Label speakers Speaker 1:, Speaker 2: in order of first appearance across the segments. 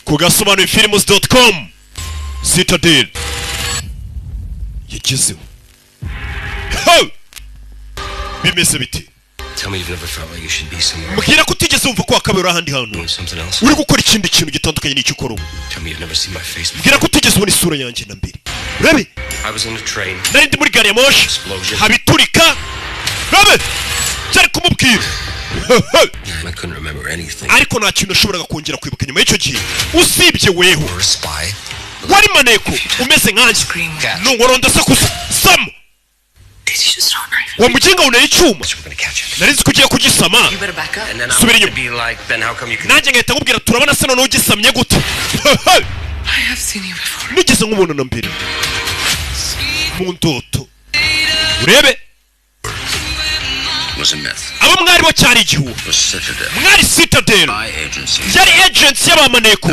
Speaker 1: Ku gasobanuyefilms.com. Citadel yagezeho. Ho! Bimeze bite?
Speaker 2: Tell me you've never felt like you should be somewhere
Speaker 1: Mbwira ko utigeze wumva ko wakabaye uri ahandi hantu,
Speaker 2: doing something else.
Speaker 1: uri gukora ikindi kintu gitandukanye n'icyo ukora ubu.
Speaker 2: Tell me you've never seen my face before.
Speaker 1: Mbwira ko utigeze ubona isura yanjye na mbere, urabe.
Speaker 2: I was in a train.
Speaker 1: Nari ndi muri gari ya moshi.
Speaker 2: Explosion.
Speaker 1: Habiturika, urabe byari kumubwira.
Speaker 2: I couldn't remember anything.
Speaker 1: Ariko nta kintu nashoboraga kongera kwibuka nyuma y'icyo gihe usibye weho.
Speaker 2: You were a spy.
Speaker 1: Wari maneko umeze nkanjye. Nungoro ndasakuza sama.
Speaker 3: Did you just throw a knife?
Speaker 1: Uwo muginga wuneye icyuma.
Speaker 2: We're gonna catch it.
Speaker 1: Nari nzi ko ugiye kugisama.
Speaker 3: You better back up.
Speaker 2: And then I
Speaker 1: Subira
Speaker 2: want to
Speaker 1: inyuma.
Speaker 2: be like, then how come you can?
Speaker 1: Nanjye ngahita nkubwira, turabona se noneho ugisamye gute?
Speaker 3: I have seen you before.
Speaker 1: Nigeze nkubona na mbere mu ndoto, urebe.
Speaker 2: Was a myth.
Speaker 1: Abo mwari bo cyari igihuha.
Speaker 2: Was Citadel.
Speaker 1: Mwari Citadel.
Speaker 2: My agency.
Speaker 1: Yari agency y'abamaneko,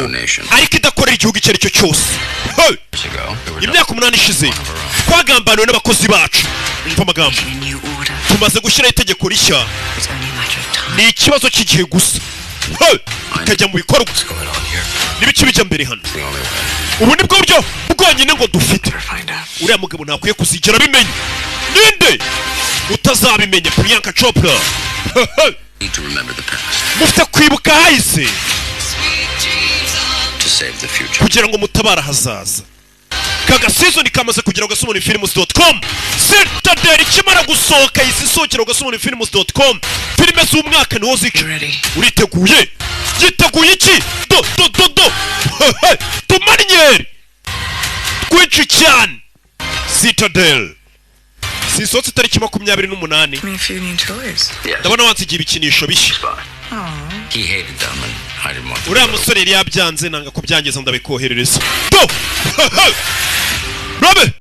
Speaker 1: ariko idakorera igihugu icyo ari cyo cyose. Hey!
Speaker 2: Years ago, there were
Speaker 1: Imyaka 8 ishize twagambaniwe n'abakozi bacu. Umva amagambo.
Speaker 3: A new order.
Speaker 1: Tumaze gushyiraho itegeko rishya.
Speaker 3: It's only a matter of time.
Speaker 1: Ni ikibazo cy'igihe gusa. Hey! Ikajya mu bikorwa.
Speaker 2: What's going on here?
Speaker 1: N'ibiki bijya mbere hano?
Speaker 2: The only way.
Speaker 1: Ubu ni bwo buryo bwonyine ngo dufite.
Speaker 3: Find out.
Speaker 1: Uriya mugabo ntakwiye kuzigera abimenya. Ninde utazabimenya? Priyanka Chopra.
Speaker 2: Need to remember the past
Speaker 1: Mufite kwibuka ahahise
Speaker 2: to save the future.
Speaker 1: kugira ngo mutabare ahazaza. Kaga season kamaze kugera ku gasobanuyefilms.com. Citadel ikimara gusohoka ihise isohokera ku gasobanuyefilms.com. Filime z'umwaka niho zica.
Speaker 3: Ready?
Speaker 1: Uriteguye? Yiteguye iki? Do do do do tumanyeri twinshi cyane. Citadel sisohotse itariki 28.
Speaker 3: Me a few new toys.
Speaker 2: Yes.
Speaker 1: Ndabona wansigiye ibikinisho bishya.
Speaker 2: He hated them, and I didn't want them.
Speaker 1: Uriya musore yari yabyanze, nanga kubyangiza, ndabikoherereza. Do robe.